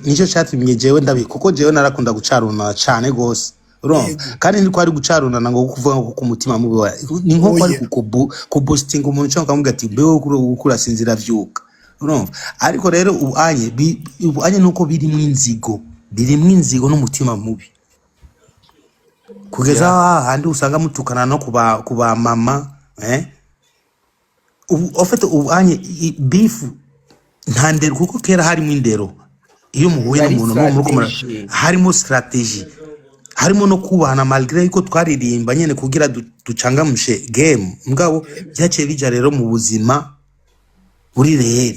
Nico catumye jewe ndabi, kuko jewe narakunda gucarunana cane gose, urumva? Kandi ntiko ari gucarunana ngo kuvuga ngo ku mutima mubi ni nko ko ari kuboostinga umuntu cyangwa ukamubwira ati: "Mbeho uriko urasinzira, vyuka." Urumva? Ariko rero ubu anye ubu anye nuko birimwo inzigo, birimwo inzigo n'umutima mubi kugeza hahandi usanga mutukana no kuba mama, eh? Ubu en fait ubu anye beef nta ndero, kuko kera harimo indero. Iyo muhuye Yari n'umuntu n'uwo muriko stratégie. Harimo stratégie, harimo no kubahana, malgré yuko twaririmba nyene kugira ducangamushe game. Mugabo byaciye bija rero mu buzima buri réel.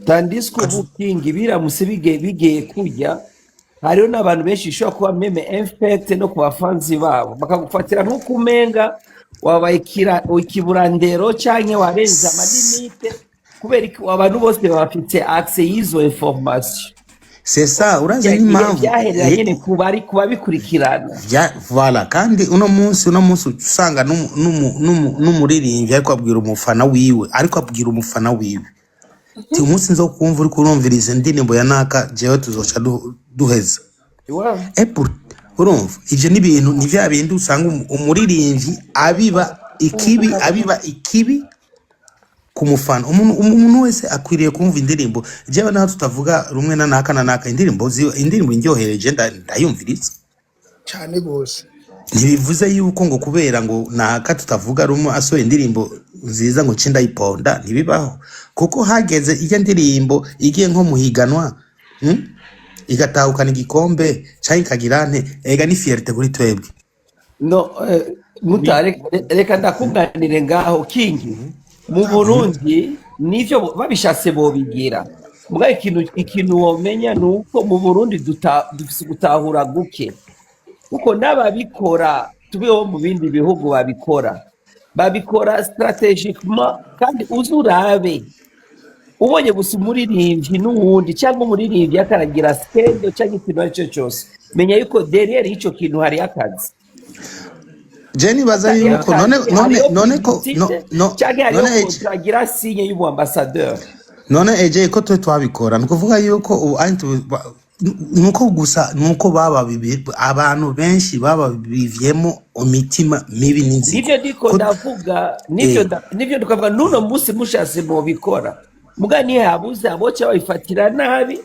Tandis que ubu, King, biramutse bigiye kujya, hariho n'abantu benshi bishobora kuba même infect no ku bafanzi babo, bakagufatira nk'uko umenga wabaye ikiburandero canke warenze ama limites, kubera ko abantu bose bafite accès y'izo information. C'est ça, urazi Igihe n'impamvu byaherera nyene ku bari kubabikurikirana. Voilà. Kandi uno munsi usanga n'umuririmbyi ariko abwira umufana wiwe, ariko abwira umufana wiwe ti: "Umunsi nzokumva uriko urumviriza indirimbo ya naka, jewe tuzoca duheza." Et urumva, ivyo ni ibintu, ni vya bindi usanga umuririmbyi abiba ikibi, abiba ikibi ku mufana. Umuntu wese akwiriye kumva indirimbo. Jewe naho tutavuga rumwe na naka na naka, indirimbo indirimbo indyohereje ndayumviriza. Cyane gose. Ntibivuze yuko ngo kubera ngo naka tutavuga rumwe asohoye indirimbo nziza ngo nce ndayiponda. Ntibibaho, kuko hageze iyo ndirimbo igiye nko muhiganwa, Igatahukana igikombe canke ikagira nte, ega ni fierté kuri twebwe. No, muta, reka ndakunganire ngaho, King. Mu Burundi nivyo, babishatse bobigira. Mugabo ikintu womenya ni uko mu Burundi dufise gutahura guke, kuko n'ababikora tubeho mu bindi bihugu babikora stratégiquement. Kandi uze urabe, ubonye gusa umuririmbyi n'uwundi, cyangwa umuririmbyi akaragira scandale cyangwa ikintu ari cyo cyose, menya yuko derrière y'icyo kintu hariyo akazi. Je nibaza Hariyo yuko none akazi, none hariyo none ko no publicité no cyangwa hariyo none contrat agira signe y'ubu ambassadeur. None eje ko twe twabikora, ni ukuvuga yuko ubu ari nuko gusa nuko baba abantu benshi bababivyemo imitima mibi n'inzigo. Nivyo ndiko ko ndavuga nivyo. Nivyo tukavuga n'uno munsi mushatse mubikora, muga ntihabuze aboca babifatira nabi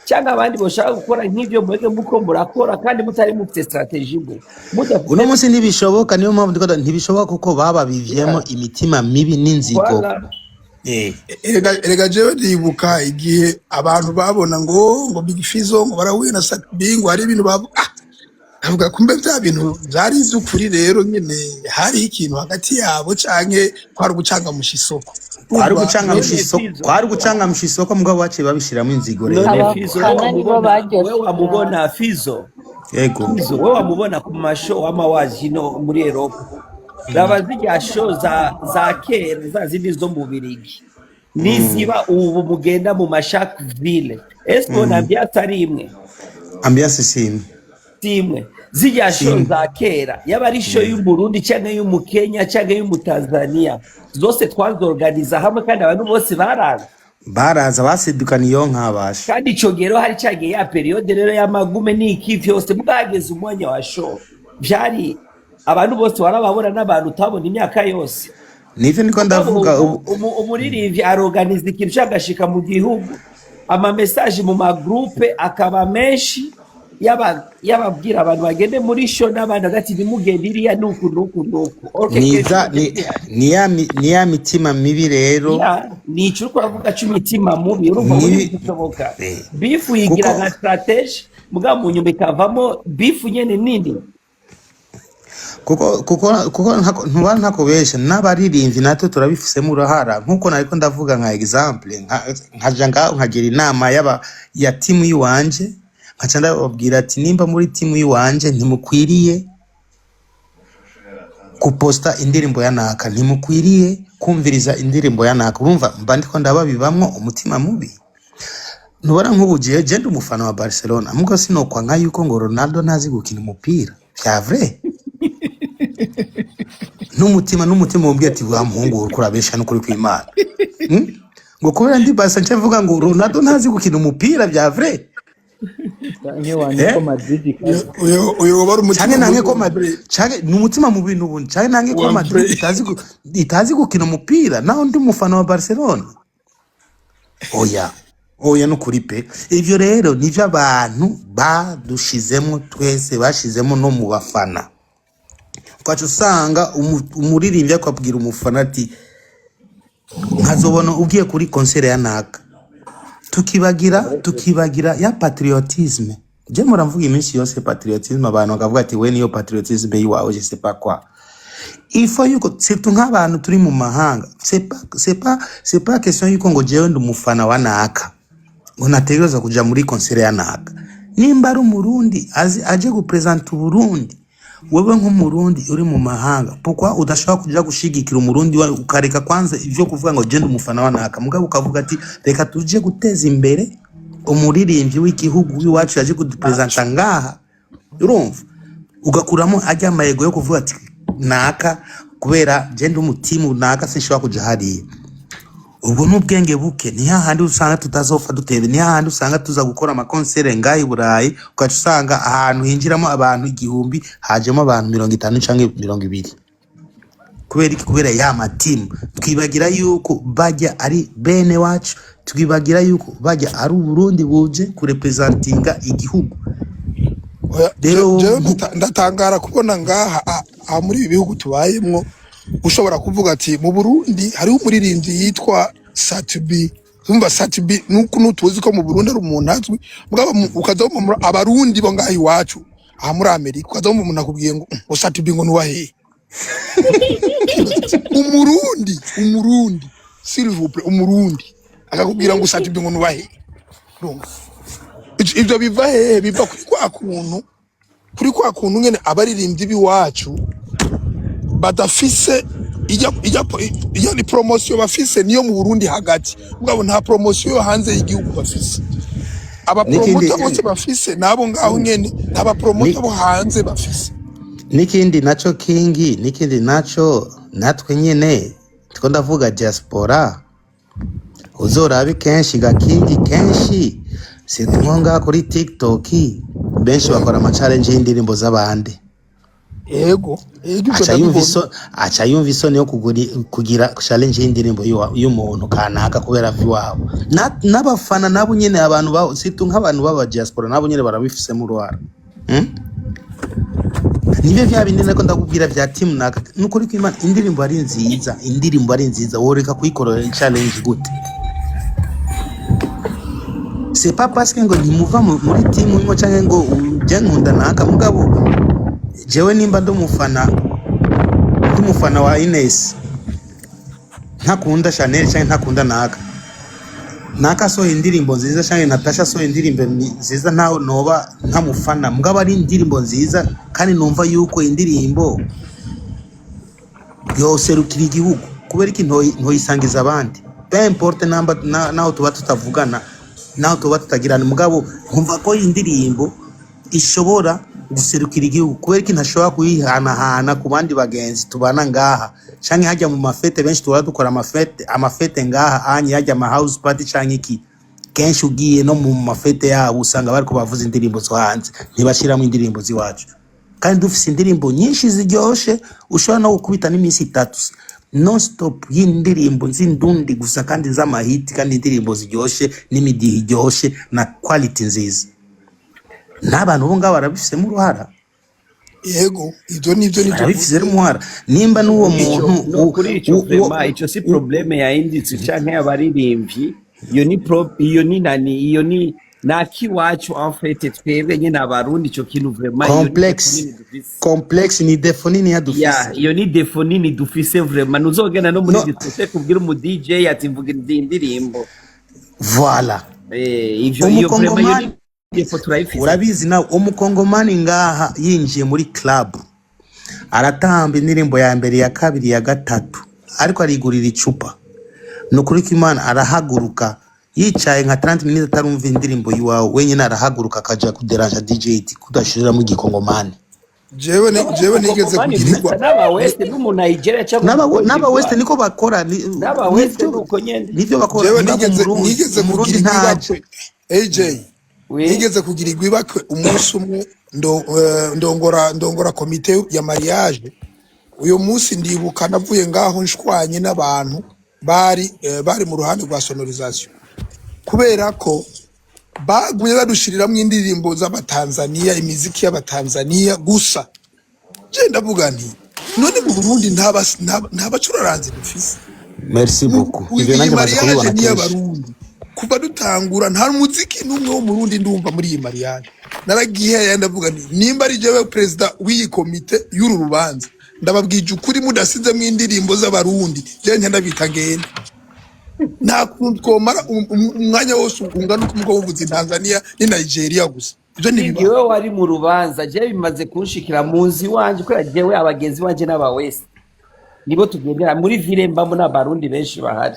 cyangwa abandi bashaka gukora nk'ivyo mwebwe muko murakora, kandi mutari mufite stratégie imwe, mudafite. Uno munsi ntibishoboka, niyo mpamvu ndiko ntibishoboka kuko bababivyemo imitima mibi n'inzigo. Voilà. Erega jewe ndibuka igihe abantu babona ngo Big Fizzo ngo barahuye na Sat-B, ngo hari ibintu bavuga, avuga kumbe bya bintu byari ivy'ukuri. Rero nyine hariho ikintu hagati yabo canke kwari ugucangamusha isoko. Kwari Urumva? ugucangamusha None isoko. Fizzo Kwari ugucangamusha isoko, mugabo baciye babishiramo inzigo rero. None Fizzo, we Abafana nibo wamubona, we baryoshye. wamubona Fizzo? Yego. Fizzo, we wamubona ku ma show wama waje ino muri Europe, raba zirya show za kera, za zindi zo mu Birigi, niziba ubu mugenda mu ma chaque ville, est-ce que ambiance ari imwe? Ambiance si imwe. Si imwe. Zirya Si show imwe. za kera, yaba ari show y'Umurundi cyangwa y'Umukenya cyangwa y'Umutanzania, zose twazorganiza hamwe kandi abantu bose baraza. Baraza, basidukana iyo nkabasha. Kandi ico gihe rero hari cagiye ya période rero y'amagume n'iki vyose, bwageze umwanya wa show vyari abantu bose warababona, n'abantu utabona imyaka yose. Nivyo niko Mugabo ndavuga ubu ubu. Umuririmbyi aroganiza ikintu cagashika mu gihugu, ama message mu ma groupe akaba menshi, yababwira abantu bagende muri show, n'abandi agati ntimugende iriya, nuku nuku nuku. Okay. Niza ni ya mitima mibi rero. Ya, ni ico uriko uravuga c'imitima mubi, urumva muri mibi bishoboka beef yigira kuko nka stratégie, mugabo mu nyuma ikavamo beef nyene nini. Kuko ntuba ntakubesha, n'abaririmbyi natwe turabifisemo uruhara, nkuko nariko ndavuga nka exemple, nkaja ngaho nkagira inama y'aba ya timu yiwanje, nkaca ndababwira ati: "Nimba muri timu yiwanje ntimukwiriye kuposta indirimbo ya naka, ntimukwiriye kumviriza indirimbo ya naka." Urumva mba ndiko ndababibamwo umutima mubi. Ntubona nk'ubu jewe je ndi umufana wa Barcelona, mugo sinokwanka yuko ngo Ronaldo ntazi gukina umupira vya vrai, n'umutima wumbwiye ati: "Wa muhungu, uriko urabesha n'ukuri kw'Imana." Ngo kubera ndi Barca nce mvuga ngo Ronaldo ntazi gukina umupira bya vrai. Canke wanke ko Eh? Madrid ikaze. Uyo wari umutima Canke nange mubi ko wa Madrid, canke ni umutima mubi n'ubundi, canke nange ko wa Madrid Mprey. itazi gukina umupira naho ndi umufana wa Barcelona. Oya, oya, nukuri pe. Ivyo rero nivyo abantu badushizemo twese, bashizemo no mu bafana. Ukaca usanga umuririmbyi akabwira umufana ati nkazobona ugiye kuri concert ya naka. Tukibagira ya patriotisme. Je muramvuga iminsi yose patriotisme, abantu bakavuga ati we niyo patriotisme yiwawe, je sais pas quoi. Il faut yuko surtout nk'abantu turi mu mahanga, c'est pas question yuko ngo jewe ndi umufana wa naka ngo nategerezwa kuja muri concert ya naka. Nimba ari umurundi azi aje gupresenta Uburundi, wewe nk'umurundi uri mu mahanga, pourquoi udashobora kuja gushigikira umurundi wawe, ukareka kwanza ivyo kuvuga ngo je ndi umufana wa naka, mugabo ukavuga ati reka tuje guteza imbere umuririmbyi w'igihugu w'iwacu yaje kudupresenta ngaha? Urumva, ugakuramo ajya amayego yo kuvuga ati naka kubera je ndi umutimu naka sinshobora kuja hariya. Ubwo ni ubwenge buke. Ni hahandi usanga tutazopfa dutebe, ni hahandi usanga tuza gukora ama concert ngaha i Burayi, ugaca usanga ahantu hinjiramo abantu 1000 hajemo abantu 50 canke 20. Kubera iki? Kubera ya matimu. Twibagira yuko bajya ari bene wacu, twibagira yuko bajya ari Uburundi buje kurepresentinga igihugu. Oya, rero jewe ndatangara kubona ngaha aha muri ibi bihugu tubayemwo ushobora kuvuga ati mu Burundi hariho umuririmbyi yitwa Sat-B. Umva, Sat-B nuko nutuzi ko mu Burundi ari umuntu azwi, mugabo ukaza wumva abarundi bo ngaha iwacu aha muri Amerika, ukaza wumva umuntu akubwiye ngo Sat-B ngo nuwahehe. Umurundi, umurundi, s'il vous plaît, umurundi akakubwira ngo Sat-B ngo nuwahehe. Urumva? Ivyo biva hehe? Biva kuri kwa kuntu nyene abaririmbyi b'iwacu badafise ijya ni promotion bafise niyo mu Burundi hagati, mugabo nta promotion yo hanze y'igihugu bafise. N'ikindi Abapromota bose bafise nabo ngaho nyene, nta bapromota bo hanze bafise. N'ikindi naco kingi, n'ikindi naco natwe nyene tiko ndavuga diaspora, uzorabe kenshi gakingi, kenshi si nko ngaha kuri TikTok, benshi bakora ama challenge y'indirimbo z'abandi. Yego, ivyo Aca yumva ndabibona. Aca yumva isoni yo kugira challenge y'indirimbo y'umuntu kanaka kubera ava iwabo. N'abafana nabo nyene, abantu ba surtout nk'abantu b'aba diaspora, nabo nyene barabifisemo uruhara. Nibyo vya bindi nako ndakubwira vya team naka. Nukuri ko Imana, indirimbo ari nziza, indirimbo ari nziza, woreka kuyikorera challenge gute? C'est pas parce que ngo ntimuva muri team imwe canke ngo je nkunda naka. Mugabo jewe nimba ndi umufana wa Ines, ntakunda Chanel canke ntakunda naka, naka asohoye indirimbo nziza canke Natasha asohoye indirimbo nziza, ntaho noba ntamufana, mugabo ari indirimbo nziza kandi numva yuko indirimbo yoserukira igihugu, kubera iki ntoyisangiza abandi? Peu importe namba naho tuba tutavugana, naho tuba tutagirana, mugabo nkumva ko iyi ndirimbo ishobora guserukira igihugu, kubera iki ntashobora kuyihanahana ku bandi bagenzi tubana ngaha, canke hajya mu ma fêtes? Benshi tuhora dukora ama fêtes ngaha anye, hajya ama house party canke iki. Kenshi ugiye no mu ma fêtes yabo usanga bariko bavuza indirimbo zo hanze, ntibashiramo indirimbo z'iwacu, kandi dufise indirimbo nyinshi ziryoshe, ushobora no gukubita n'iminsi 3 non stop y'indirimbo z'indundi gusa, kandi z'amahiti, kandi indirimbo ziryoshe n'imidiho iryoshe na quality nziza. N'abantu bo ngabo barabifisemo uruhara. Yego, ivyo nivyo. Barabifisemo uruhara nimba n'uwo Ico muntu no kuri ico uwo vraiment ico si problème ya industry canke y'abaririmbyi, iyo ni iyo ni nani, iyo ni nakiwacu en fait, twebwe nyene abarundi, ico kintu vraiment iyo ni défaut complexe. nini dufise. Complexe ni défaut nini Ya. dufise. Iyo ni défaut nini dufise vraiment. Ntuzogenda no muri No. discothèque kubwira umu DJ ati mvuga iyi ndirimbo. Voilà. Ivyo iyo vraiment iyo Umukongomani ni défaut turayifise. Urabizi nawe, umukongomani ngaha yinjiye muri club, aratamba indirimbo ya mbere, ya kabiri, ya gatatu, ariko arigurira icupa. Ni ukuri ko Imana, arahaguruka yicaye nka 30 minutes atarumva indirimbo yiwawe, wenyine arahaguruka akaja kuderanja DJ ati kudashiriramo igikongomani. Jewe jewe nigeze Abakongomani kugirirwa gusa n'aba West n'umunigeria cyangwa N'aba n'aba West umukodivwari niko bakora n'aba West nivyo nuko nyene. Nivyo bakora. Jewe Mugabo nigeze umurundi nigeze umurundi kugirirwa ntaje. ibakwe, AJ. Oui. Nigeze kugirirwa ibakwe umunsi umwe, ndongora komite ya mariage. Uyu munsi ndibuka navuye ngaho nshwanye n'abantu bari mu ruhande rwa sonorisation, kubera ko bagumye badushiriramwo indirimbo z'Abatanzaniya, imiziki y'Abatanzaniya gusa. Je ndavuga nti: "None mu Burundi nta bacuraranzi dufise?" Merci beaucoup. Ivyo Iyi nanjye maze mariage kubibona ni kenshi. iy'Abarundi. Kuva dutangura nta muziki n'umwe wo mu Burundi ndumva muri iyi mariage. Naragiye ndavuga nti: "Nimba ari jewe perezida w'iyi komite y'uru rubanza, ndababwije ukuri, mudasizemo indirimbo z'Abarundi, jewe nca ndabita ngende. Nta kuntu twomara umwanya wose ungana uko muko muvuza Tanzania ni Nigeria gusa. Ibyo Kingi, ntibibaho." wewe wari mu rubanza. Jewe bimaze kunshikira mu nzu iwanje, kubera jewe abagenzi banje n'aba West nibo tugendera muri ville mbamo, n'Abarundi benshi bahari.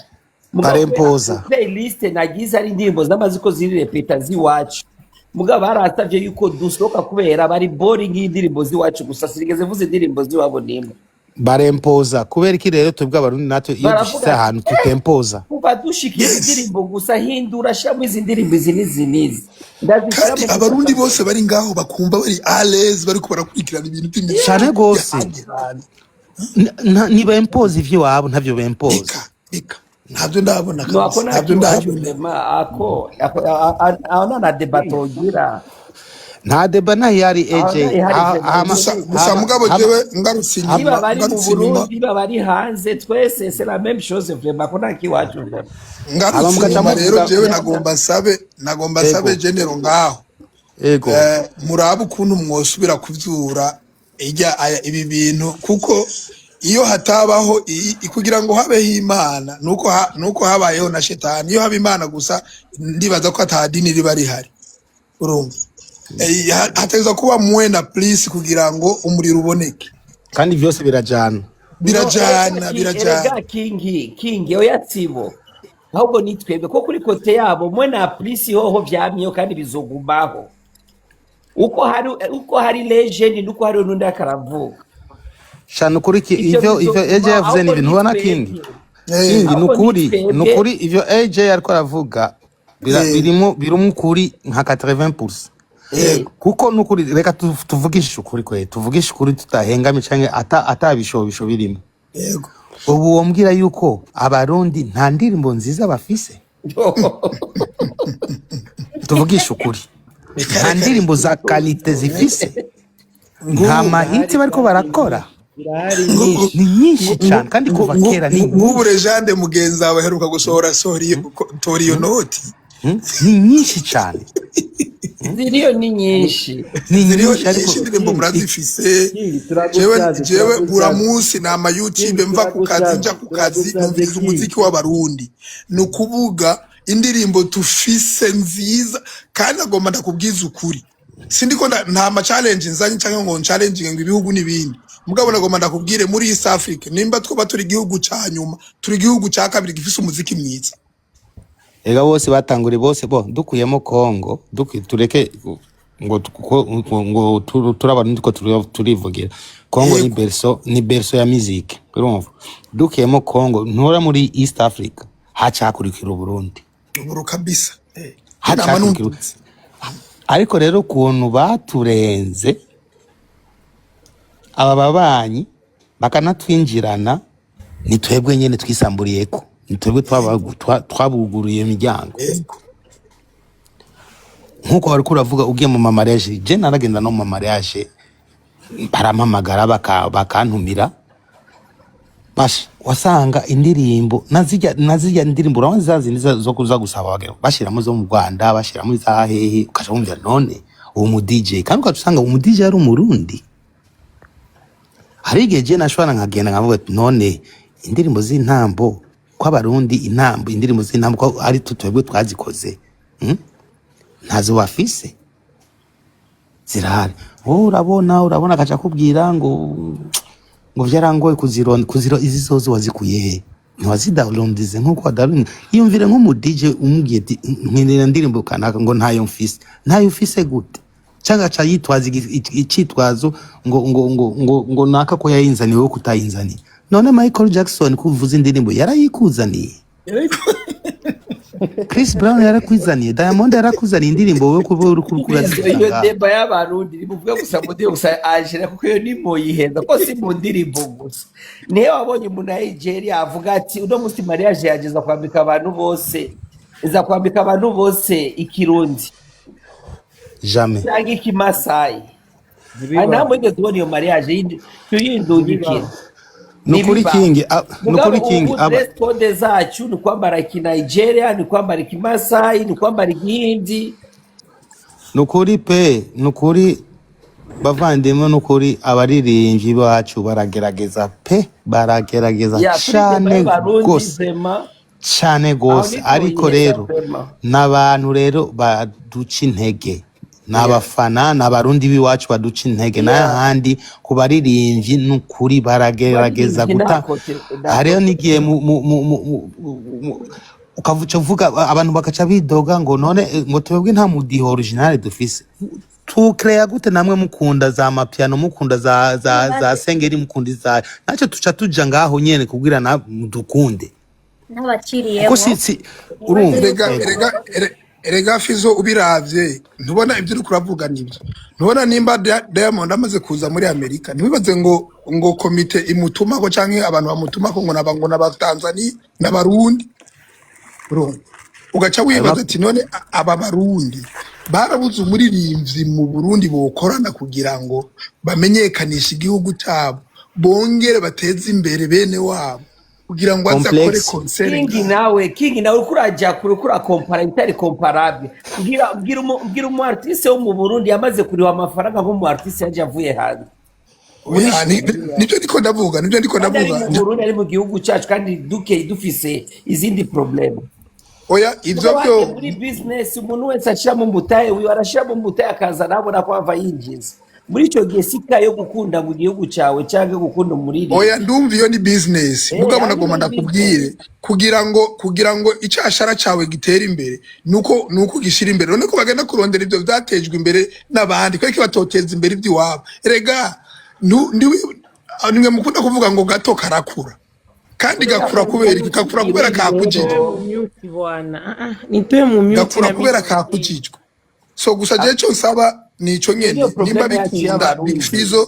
Mugabo kubera Barempoza. playlist nagize ari indirimbo z'amazi ko ziri répéta z'iwacu, mugabo barasavye yuko dusohoka kubera bari boring y'indirimbo z'iwacu gusa. Sinigeze mvuze indirimbo z'iwabo nimwe. Barempoza kubera iki? Rero twebwe Abarundi natwe iyo Baravuga dushitse ati ahantu tutempoza. Kuva dushikira indirimbo gusa, hindura, shiramo izi ndirimbo, izi n'izi n'izi. Kandi Ndazishiramo gusa. Abarundi bose bari ngaho bakumva bari à l'aise, bariko barakurikirana ibintu by'imiziki Cane gose. y'ahandi hantu. Ntibempoza ivy'iwabo, ntavyo bempoza. Reka reka, ntabyo ndabona No, ako kabisa, ntabyo ntakiwacu ndabona. vraiment, ako aho nta na débat togira. Nta débat ntayari. Aho AJ ntayihari vraiment. Hama Gusa gusa hama mugabo hama jewe ngarutse niba inyuma bari mu ngarutse inyuma Burundi, niba bari hanze, twese c'est la même chose vraiment, ako ntakiwacu vraiment. Hama ngarutse mugaca inyuma rero, muvuga. jewe nagomba nsabe Ego. genero ngaho. Ego. Murabe ukuntu mwosubira kuvyura ijya aya ibi bintu, kuko iyo hatabaho kugira ngo habeho Imana nuko habayeho na shetani. Iyo haba Imana gusa, ndibaza ko ata dini riba rihari. Urumva, hategerezwa kuba mwe na plus kugira ngo umuriro uboneke. Kandi vyose birajana. No, Birajana. erega Birajana. Erega Kingi, Kingi, oya, tsibo, ahubwo ni twebwe ko kuri côté yabo mwe na plus hoho vyamyeho kandi bizogumaho uko hari legend nuko hari n'undi akaravuka. Shana ukuri Ivyo ivyo AJ bizogumaho, yavuze ni ahubwo ibintu ni ubona, Kingi. twebwe. Kingi, Ahubwo ni nukuri. twebwe. Nukuri ivyo AJ ariko aravuga birimo ukuri nka 80%. Kuko nukuri, reka tuvugishe ukuri kwe, tuvugishe ukuri tutahengamye canke ata bishobisho birimo. Ubu wombwira yuko Abarundi nta ndirimbo nziza bafise? Tuvugishe ukuri, Reka nta reka. ndirimbo za qualité zifise, nta Nk'ubu mahiti bariko barakora. Zirahari nyinshi. Ni nyinshi cane kandi kuva kera ni nk'ubu nyinshi. Legende mugenzi wawe aheruka gusohora sohora iyo tora iyo noti. Ni nyinshi cane. Ziriyo ni nyinshi. Ni Ziriho nyinshi, ariko nyinshi, indirimbo murazifise. Kingi, Jewe turagusavye. jewe bura Turagusavye. munsi nama YouTube, Kingi, mva ku kazi nja turagusavye. ku kazi, Turagusavye, numviriza Kingi. umuziki w'Abarundi. Ni ukuvuga indirimbo tufise nziza, kandi agomba ndakubwiza ukuri, sindiko nta ma challenge nzanye canke ngo challenge ngo ibihugu n'ibindi, mugabo nagomba ndakubwire, muri East Africa, nimba twaba turi igihugu ca nyuma, turi igihugu ca kabiri gifise umuziki mwiza. Ega bose batanguriye bose bo dukuyemo Congo, tureke ngo kuko ngo turi Abarundi ko turivugira Congo ni berceau, ni berceau ya musique. Urumva, dukuyemo Congo, ntura muri East Africa hacakurikira Uburundi. Uburu kabisa. Nama Hacakurikira. numvise. Ariko rero ukuntu baturenze aba babanyi bakanatwinjirana, ni twebwe nyene twisamburiyeko, ni twebwe twabuguriye imiryango. Nkuko wariko uravuga, ugiye mu mamariage, je naragenda no mu mamariage, barampamagara bakantumira. Basha wasanga indirimbo nazirya ndirimbo, urabona za zindi zo kuza gusaba abagabo, bashiramo zo mu Rwanda, bashiramo iza hehe, ukaca wumvira none uwo mu DJ, kandi ukaca usanga uwo mu DJ ari Umurundi. Hari igihe je nashobora nkagenda nkavuga ati: "None indirimbo z'intambo, ko Abarundi intambo, indirimbo z'intambo ko ari twebwe twazikoze, Ntazo bafise?" Zirahari. Wowe urabona akaca akubwira ngo vyarangoye kuzironda kuziro izi zozo wazikuye he? Ntiwazidownloadize nkuko wadownload. Yumvire nk'umu DJ umubwiye ati: "Nkenera indirimbo kanaka," ngo: "Ntayo mfise." Ntayo ufise gute? Cyangwa aca yitwaza icitwazo ngo naka ko yayinzaniye, wowe kutayinzaniye. None Michael Jackson kuvuza indirimbo yarayikuzaniye, Chris Brown yarakwizaniye, Diamond yarakuzaniye indirimbo, wowe kuba uri Izo kurazita iyo ngaho. Débat y'Abarundi nimuvuge gusa mu ndirimbo gusa ajira, kuko iyo nimoyihenda ko si mu ndirimbo gusa. Niyo wabonye umuntu ya Nigeria avuga ati: "Uno munsi mariage yageza kwambika abantu bose, iza kwambika abantu bose ikirundi Jamais. cyangwa ikimasayi." Hari Ntibibaho. nta mwigeze ubona iyo mariage yindi tuyindungikira. Ntibibaho. Nukuri. Ntibibaho. King Mugabo nukuri King ubu aba dress code zacu ni kwambara ikinigeria, ni kwambara ikimasayi, ni kwambara igihindi. Nukuri pe, nukuri bavandimwe, nukuri abaririmbyi bacu baragerageza pe, baragerageza Ya, kuri débat cane y'Abarundi gose. Vraiment. Cane Aho gose, ariko ntitwoyiheza rero vraiment. n'abantu rero baduca intege ni abafana, ni Abarundi b'iwacu baduca intege. N'ahandi ku baririmbyi nukuri baragerageza. Baririmbyi Guta ntakote hariho ntakote. n'igihe ukavuca uvuga, abantu bakaca bidoga ngo none ngo twebwe nta mudiho original dufise, tukereya gute? Namwe mukunda za mapiano, mukunda za sengeri, mukunda iza nacyo, tuca tuja ngaho nyene kugira na dukunde kuko N'abaciriyemo. si urumva. Erega Ego. erega erega Fizo, ubiravye ntubona ibyo uriko uravuga nibyo. Ntubona nimba Diamond amaze kuza muri Amerika, ntiwibaze ngo komite imutumako canke abantu bamutumako ngo naba Tanzania n'Abarundi. Urumva ugaca ayo wibaza ati: "None aba Barundi barabuze umuririmbyi mu Burundi bokorana kugira ngo bamenyekanishe igihugu cyabo, bongere bateze imbere bene wabo, kugira ngo aze akore Complexe. concert King ngaha?" Nawe King, nawe uriko uraja kure, uriko urakompara ibitari comparable. Mbwira umu artiste wo mu Burundi yamaze kuriha amafaranga nk'umu artiste yaje avuye hanze muri Oya, nibyo ndiko ndavuga, nibyo ndiko kandi ari ndavuga. mu Burundi, ari mu gihugu cyacu, kandi duke dufise izindi problème. Oya, ivyo Mugabo byo hagiye muri business, umuntu wese ashiramo umutahe wiwe, arashiramo umutahe akaza nabona ko ava yinjiza. Muri icyo gihe sika yo gukunda mu gihugu cyawe cyangwa gukunda umuririmbyi. Oya, ndumva iyo ni business. Mugabo Hanyuma nagomba ni ndakubwire business. kugira ngo icashara cawe gitere imbere nuko ugishira imbere. None ko bagenda kurondera ivyo vyatejwe imbere n'abandi, kwereka batoteza imbere ivy'iwabo? Erega nimwe mukunda kuvuga ngo gato karakura kandi Oya, gakura kubera iki? Gakura kubera kakujijwe. Nitoe mu mute bwana. Ah, ah, nitoe mu mute Gakura na kubera mimi. kakujijwe. So gusa jewe ico nsaba nico nyene. Niyo Nimba problème yacu bikunda Big y'Abarundi. Fizzo,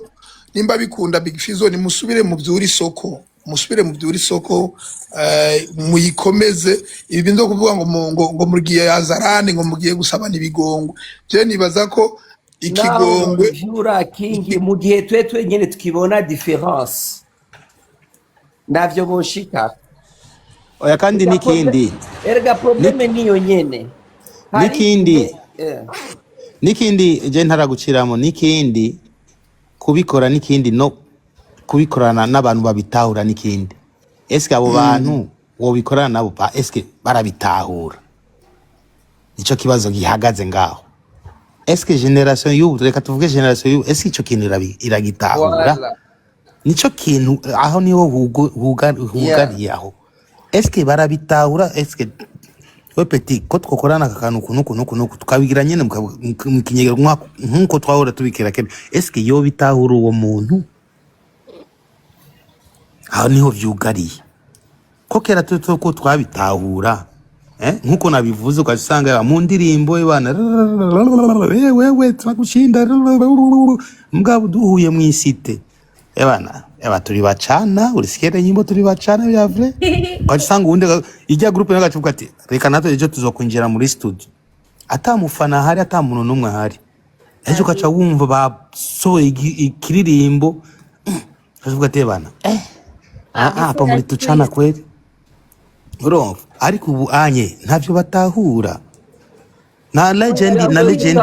nimba bikunda Big Fizzo, nimusubire muvyure isoko, musubire muvyure isoko, muyikomeze. Ibi nzo kuvuga ngo mugiye yazarani, ngo mugiye gusabana ibigongo, je nibaza ko Naho ikigongwe vyura King, mu gihe twe twenyene tukibona différence, navyo boshika. Oya, kandi Erega n'ikindi erega problème niyo nyene hari n'ikindi igihe n'ikindi je ntaraguciramo, n'ikindi kubikora n'ikindi no kubikorana n'abantu babitahura n'ikindi. Eske abo bantu wobikorana nabo eske barabitahura? Nico kibazo gihagaze ngaho. Eske génération y'ubu, reka tuvuge génération y'ubu, eske ico kintu iragitahura? Voilà. Nico kintu aho niho hugariye aho. Eske barabitahura? Eske we petit ko twokorana aka kantu uku nuku nuku nuku, tukabigira nyene mu kinyegero nkuko twahora tubikira kera, eske yo bitahura uwo muntu? Aho niho vyugariye ko kera twe ko twabitahura, nkuko nabivuze, ugaca usanga mu ndirimbo bana wewe tunakushinda, mugabo duhuye mw'isite ebana eba turi bacana, urisikia nyimbo turi bacana vya vrai. Ugaca usanga uwundi ijya groupe nayo agacuvuga ati: "Reka natwe ejo tuzokwinjira muri studio ata mufana ahari, ata muntu n'umwe ahari." Ejo ugaca wumva basohoye ikiririmbo, ukavuga ati: "Ebana, hapa mulituchana kweli." Urumva, ariko ubu anye ntavyo batahura na legend na legend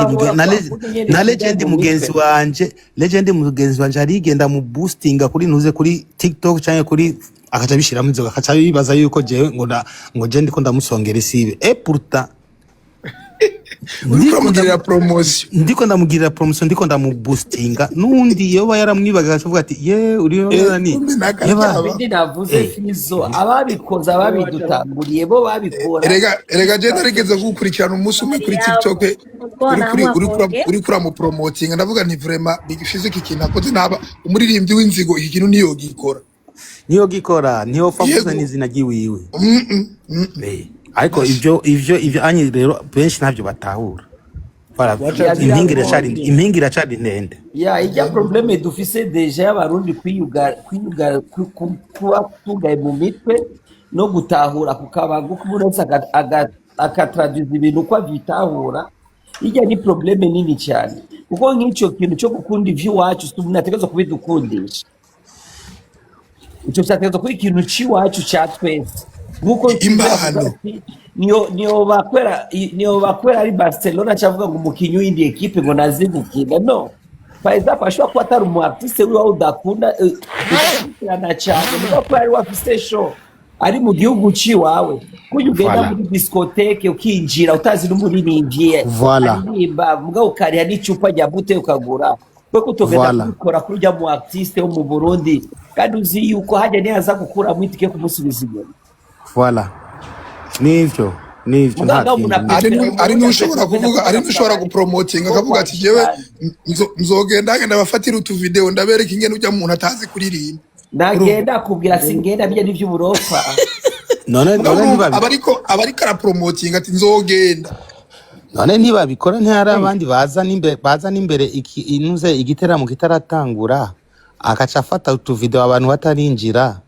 na legend mugenzi wanje, legend mugenzi wanje arigenda mu boostinga kuri ntuze kuri TikTok canke kuri, akaca bishiramo inzoga, akaca bibaza yuko jewe ngo je ndiko ndamusongera isibe, et pourtant Uriko Ndiko uramugirira promotion. Ndiko ndamugirira promotion, ndiko ndamuboostinga. N'undi yoba yaramwibaga akavuga ati: "Ye, uri nani?" Kumbe Yeba. nakaryaba. Bindi navuze, Fizo, ababikoze, ababidutanguriye bo babikora. Erega je narigeze gukurikirana umunsi umwe kuri TikTok uri kuri uri kuramupromotinga, ndavuga nti: "Vraiment, Big Fizzo, iki kintu akoze, ntaba umuririmbyi w'inzigo, iki kintu niyo gikora." Niyo gikora, niyo favuze n'izina ryiwiwe. Ariko ivyo anyi rero benshi ntabyo batahura. Wacha Ya, Impinga iracari biragoye. Impinga iracari ndende. Ya, ijya problème dufise déjà y'Abarundi kwiyugara kuba tugaye mu mitwe no gutahura kukabanguka, umuntu wese akatraduza ibintu uko avyitahura. Ijya ni problème nini cyane, kuko nk'icyo kintu cyo gukunda ivy'iwacu si umuntu ategerezwa kubidukundisha. Ico cyategerezwa kuba ikintu c'iwacu ca twese, nk'uko Fizo yavuze Impano. ati niyo bakwera ari Barcelona, cyavuga ngo umukinyi w'indi ekipe ngo nazi gukina. No, par exemple, ashobora kuba atari umu artiste wiwe udakunda, udakurikirana cyane, mugabo kubera ari we afise show ari mu gihugu c'iwawe, kuko ugenda Voilà. muri discothèque ukinjira utazi n'umuririmbyi Voilà. aririmba, mugabo ukariha n'icupa rya bute ukagura, kuko utogenda Voilà. kubikora kuri ujya mu artiste wo mu Burundi, kandi uzi yuko hajya niyaza gukuramo itike kumusubiza inyuma. Voilà, nivyo, nta Mugabo umuntu kindi. Ari apefera ari Umurundi n'ushobora apefera kuvuga, ari gukora n'ushobora akabari gupromotinga ko akavuga ati: "Jewe kwakira. nzogenda ngenda bafatira utuvideo, ndabereka ingene ujya muntu atazi kuririmba." Urumva? Nagenda akubwira singenda, bijya n'ivy'uburofa. None Mugabo none urumva ntibabi aba ariko arapromotinga ati: "Nzogenda." None ntibabikora? Ntihari abandi baza n'imbere iki inuze igiteramo kitaratangura, akaca afata utuvideo abantu batarinjira,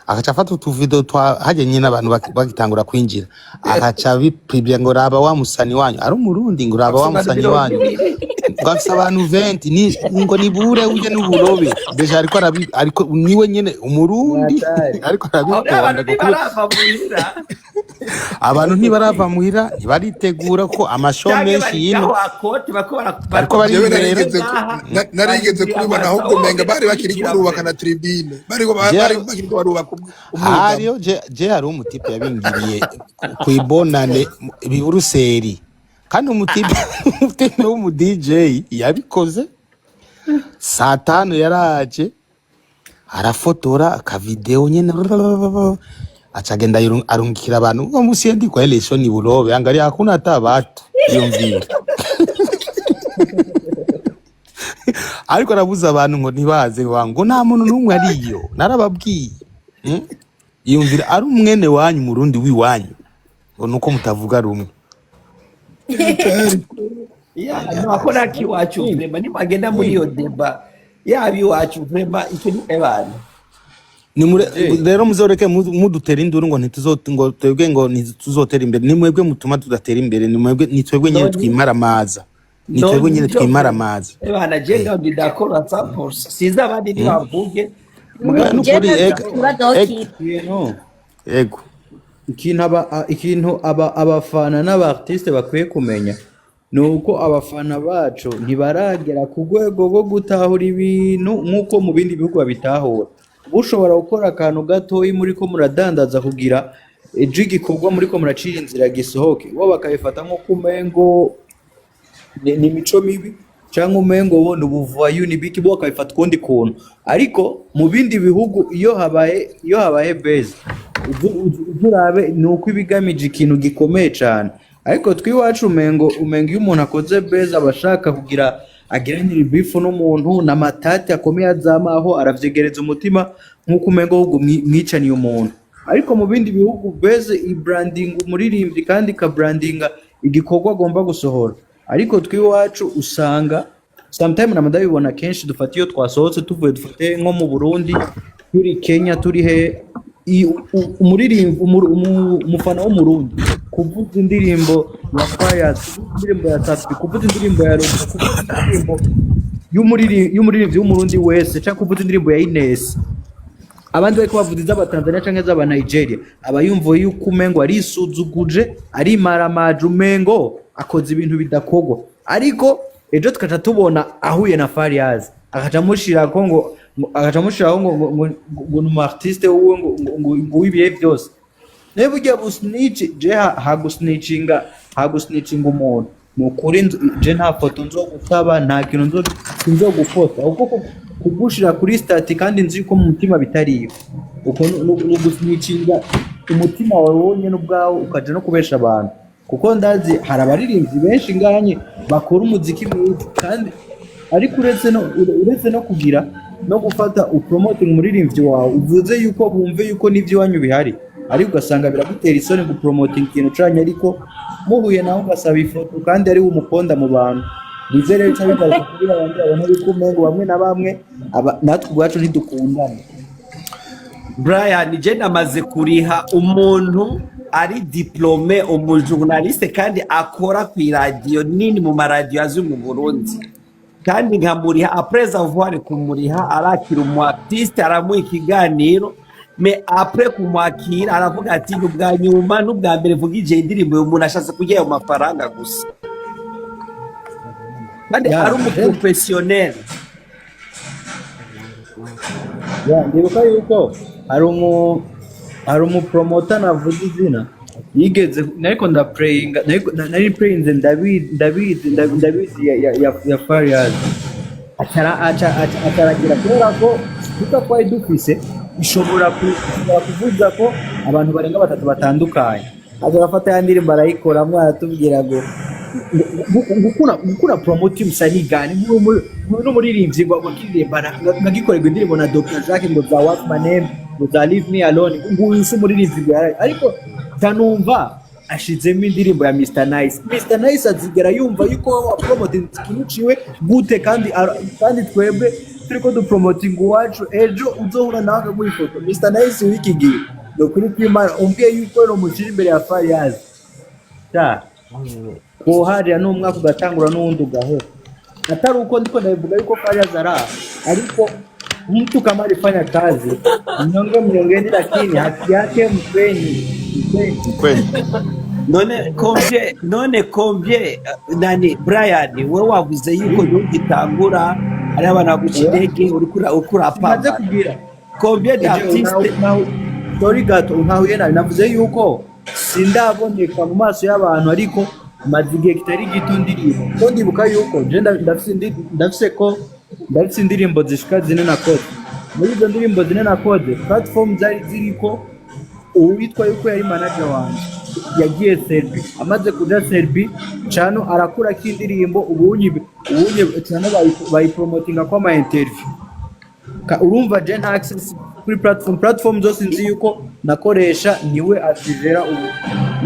Akaca afata utuvideo twa hajya nyine abantu bagitangura kwinjira, akaca bipibya ngo: "Raba wa musani wanyu ari Umurundi," ngo: "Raba wa Afise abantu musani mirongo wanyu ibiri ngo afise abantu 20, ni ngo nibure uje n'uburobe." Déjà ariko arabi, ariko niwe nyene Umurundi. Mwatari. Ariko Aho rero arabiponda abantu kuko ntibarava muhira. Abantu ntibarava muhira, ntibaritegura ko amashow Canke menshi bari yino ngaho akote bako bariko Jewe baribera. narigeze barindiriye kubibona, amasaha ahubwo umenga wogenda bari bakiri kwinjira barubaka mbere. na tribune, bari Je bari bakiri barubaka umwugamo. Hariyo je hari umutipe yabingiriye ku ibonane i Buruseli, kandi umutipe w'umu DJ yabikoze saa 5, yaraje arafotora akavideo nyene, aca agenda arungikira abantu ngo musiendi kwa ile show ni burobe, angalia hakuna hata watu. Yumvira, ariko arabuza abantu ngo ntibaze, ngo nta muntu n'umwe ariyo, narababwiye. Yumvira ari umwene wanyu, Murundi w'iwanyu, ngo nuko mutavuga rumwe. Ya, no, ako nta kiwacu vraiment, nimagenda muri iyo débat yaba iwacu, vraiment icyo ni ebana. Je Rero muzoreke mudutera induru ngo ntituzo, ngo twebwe ngo ntituzotera imbere. Ni mwebwe mutuma tudatera imbere, ni mwebwe, ni twebwe nyene None twimaramaza, ni twebwe none nyene nivyo twimaramaza. Ebana, je ngaho ndi d'accord à 100%, sinzi abandi ntibavuge. Oya, Mugabo Je nukuri ntabyo ega ikibazo ega kiba. Ikintu ego. Ikintu abafana n'aba artiste bakwiye kumenya ni uko abafana bacu ntibaragera ku rwego rwo gutahura ibintu nk'uko mu bindi bihugu babitahura. Ushobora gukora akantu gatoyi muri ko muradandaza kugira ejo igikorwa muri ko muracira inzira gisohoke, bo bakabifata nk'uko umengo ni imico mibi cyangwa umengo bo ni ubuvayu, ni biki, bo bakabifata ukundi kuntu. Ariko mu bindi bihugu iyo habaye base, uze urabe ni uko iba igamije ikintu gikomeye cyane. Ariko twiwacu umengo iyo umuntu akoze base aba ashaka kugira agiranire beef n'umuntu n'amatati akomeye azamaho, aravyegereza umutima nk'uko umengo ahubwo mwicaniye umuntu. Ariko mu bindi bihugu base ibrandinga umuririmbyi kandi ikabrandinga igikorwa agomba gusohora. Ariko twiwacu usanga sometime na ndabibona kenshi, dufata iyo twasohotse tuvuye, dufate nko mu Burundi, turi Kenya, turi he, umuririmbyi, umufana w'Umurundi kuvuza indirimbo ya Fires, kuvuza indirimbo ya Safi, kuvuza indirimbo ya Robo, kuvuza indirimbo y'umuririmbyi w'Umurundi wese, cyangwa kuvuza indirimbo ya Ines, abandi bariko bavuza iz'Abatanzania canke iz'aba Nigeria, aba yumva yuko umengo arisuzuguje, arimaramaje, umengo akoze ibintu bidakorwa. Ariko ejo tukaca tubona ahuye na Fariaz, akaca amushirako ngo akaca amushirako ngo ni umu artiste wiwe ngo w'ibihe byose. Niba ujya busnitch, je hagusnitchinga, hagusnitchinga umuntu, ni ukuri je nta foto nzogusaba, nta kintu nzogufota, kuko kugushira kuri statut kandi nzi yuko mu mutima bitariyo, uko ni ugusnitchinga umutima wawe wonyine ubwawe, ukaja no kubesha abantu, kuko ndazi hari abaririmbyi benshi nganye bakora umuziki mwiza kandi, ariko uretse no kugira no gufata upromoting umuririmbyi wawe, uvuze yuko bumve yuko n'ibyo iwanyu bihari, ariko ugasanga biragutera isoni gupromoting ikintu canye, ariko muhuye nawe ugasaba ifoto kandi ari we umuponda mu bantu. Nivyo rero bica bigaruka kuri babandi babona yuko umengo bamwe na bamwe natwe ubwacu ntidukundana. Brian, je namaze kuriha umuntu ari diplômé, umujournaliste, kandi akora ku iradiyo nini mu maradiyo azwi mu Burundi, kandi nkamuriha. Après avoir kumuriha, arakira umu artiste, aramuha ikiganiro, mais après kumwakira aravuga ati: "Ni ubwa nyuma n'ubwa mbere mvugije indirimbo." Uyu muntu ashatse kurya ayo mafaranga gusa, kandi ari umuprofessionnel. Ya, ndibuka yuko hari umupromota, navuze izina, yigeze, nariko ndaplayinga, nari playinze ndabizi, ndabizi, ndabizi ya Farious, acara aca acaragira, kubera ko kuko twari dufise ishobora kuvuza ko abantu barenga batatu batandukanye, aza arafata ya ndirimbo arayikoramwo, aratubwira ngo gukura promote msanii gani n'umuririmbyi ngo akiririmba ngagikorerwa indirimbo na Dr Jacques, ngo za What's My Name, ngo za Leave Me Alone, ngo uyu si umuririmbyi ngo yaraye, ariko tanumva ashizemo indirimbo ya Mr Nice. Mr Nice azigera yumva yuko wowe wapromote ikintu ciwe gute? Kandi twebwe turiko dupromotinga uwacu, ejo uzohura nawe akaguha ifoto. Mr Nice w'iki gihe, ni ukuri kw'Imana, umbwiye yuko nomushyira imbere ya Farious, ta woharira n'umwaka ugatangura n'uwundi ugahera, atari uko ndiko ndabivuga yuko Farious araha, ariko mtu kama alifanya kazi, mnyonge mnyongeni, lakini haki yake mpeni, mpeni. Kweli. None combien nani, Brian, we wavuze yuko ntugitangura ari abana baguca intege, uriko Maze urapambana. Kugira Combien Eje, d'artistes? Sorry gato, ntahuye nabi, navuze yuko sindaboneka mu maso y'abantu, ariko maze igihe kitari gito ndirimbo, ko ndibuka yuko je ndafise indirimbo zishika zine nakoze. Muri izo ndirimbo zine nakoze, platform zari ziriko, uwitwa yuko yari manager wanje yagiye Serbi. Amaze kuja Serbi, Cano arakurako indirimbo. Ubunye Cano bayipromotinga ko ama interview. Urumva je nta access kuri platform zose nzi yuko nakoresha, niwe azivera ubu.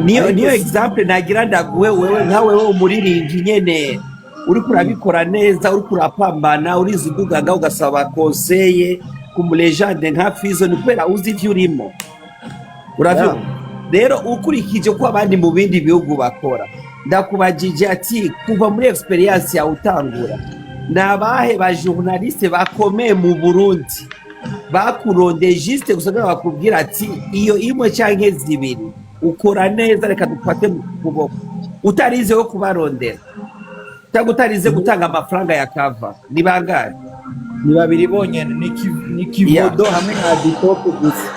Niyo Ariko niyo example nagira ndaguhe wewe, nka wewe umuririmbyi nyene uriko urabikora neza, uriko urapambana, uriza udugaga ugasaba conseil ku mulégende nka Fizo, ni kubera uzi ivyo urimo, uravyumva? Rero ukurikije ko abandi mu bindi bihugu bakora, ndakubajije ati kuva muri expérience yawe utangura, ni abahe ba journaliste bakomeye mu Burundi bakurondeye juste gusa kugira bakubwira ati: "Iyo imwe canke zibiri ukora neza, reka dufate mu kuboko," utarize wo kubarondera cyangwa utarize gutanga amafaranga ya kava? Ni bangahe? Ni babiri bonyene, ni Kivodo hamwe na Aditope gusa.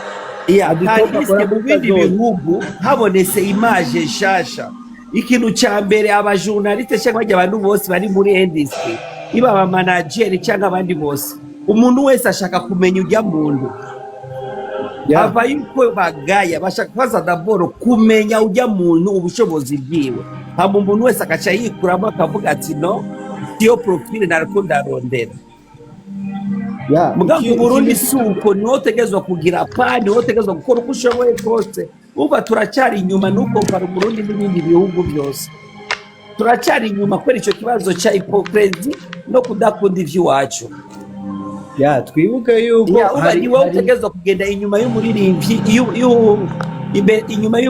Aditope Tandis akora mu muri bindi Kazoza. bihugu habonetse image nshasha, ikintu ca mbere abajournaliste cyangwa bajya abantu bose bari muri industry, iba abamanageri cyangwa abandi bose, umuntu wese ashaka kumenya ujya muntu. Ava yuko bagaya bashaka kubaza d'abord kumenya ujya muntu, ubushobozi bwiwe, hama umuntu wese agaca yikuramo akavuga ati: "No, siyo profile nariko ndarondera." Mugabo mu Burundi si uko. Niwo utegerezwa kugira pa, niwo utegerezwa gukora uko ushoboye kose. Umva, turacyari inyuma nukompara Uburundi n'ibindi bihugu byose, turacyari inyuma kubera icyo kibazo cya hypocrisie no kudakunda ivy'iwacu. Ya, twibuke yuko Ya, uba ni wowe utegerezwa kugenda inyuma y'umuririmbyi, inyuma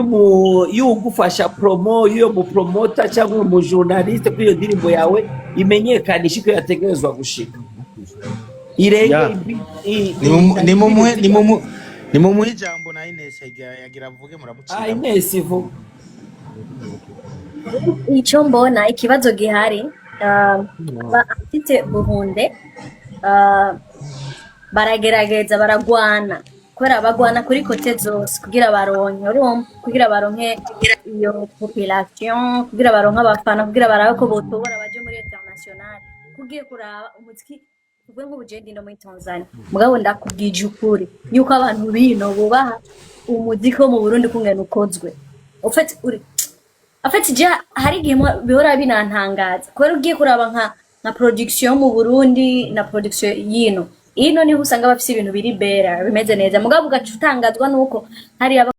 y'ugufasha promo, y'uyo mupromota cyangwa umujournaliste, kuri iyo ndirimbo yawe imenyekanisha iko yategerezwa gushika, irenge Nimumuhe ijambo na Ines yagira avuge. Ah, muramucira. Ines, ivuga. Icyo mbona ikibazo gihari, aba artiste burundais baragerageza, baragwana. Kubera bagwana kuri côté zose kugira baronke, urumva, kugira baronke iyo population, kugira baronke abafana, kugira barabe ko botobora baje muri international. Kugiye kuraba umuziki, tuvuge nk'ubu je ndi no muri Tanzania, mugabo ndakubwije ukuri yuko abantu bino bubaha umuziki wo mu Burundi kungena ukozwe. En fait, uri en fait je hari igihe bihora binantangaza, kubera ugiye kuraba nka production mu Burundi na production yino ino, niho usanga bafise ibintu biri bera, bimeze neza, mugabo ugaca utangazwa nuko hari aba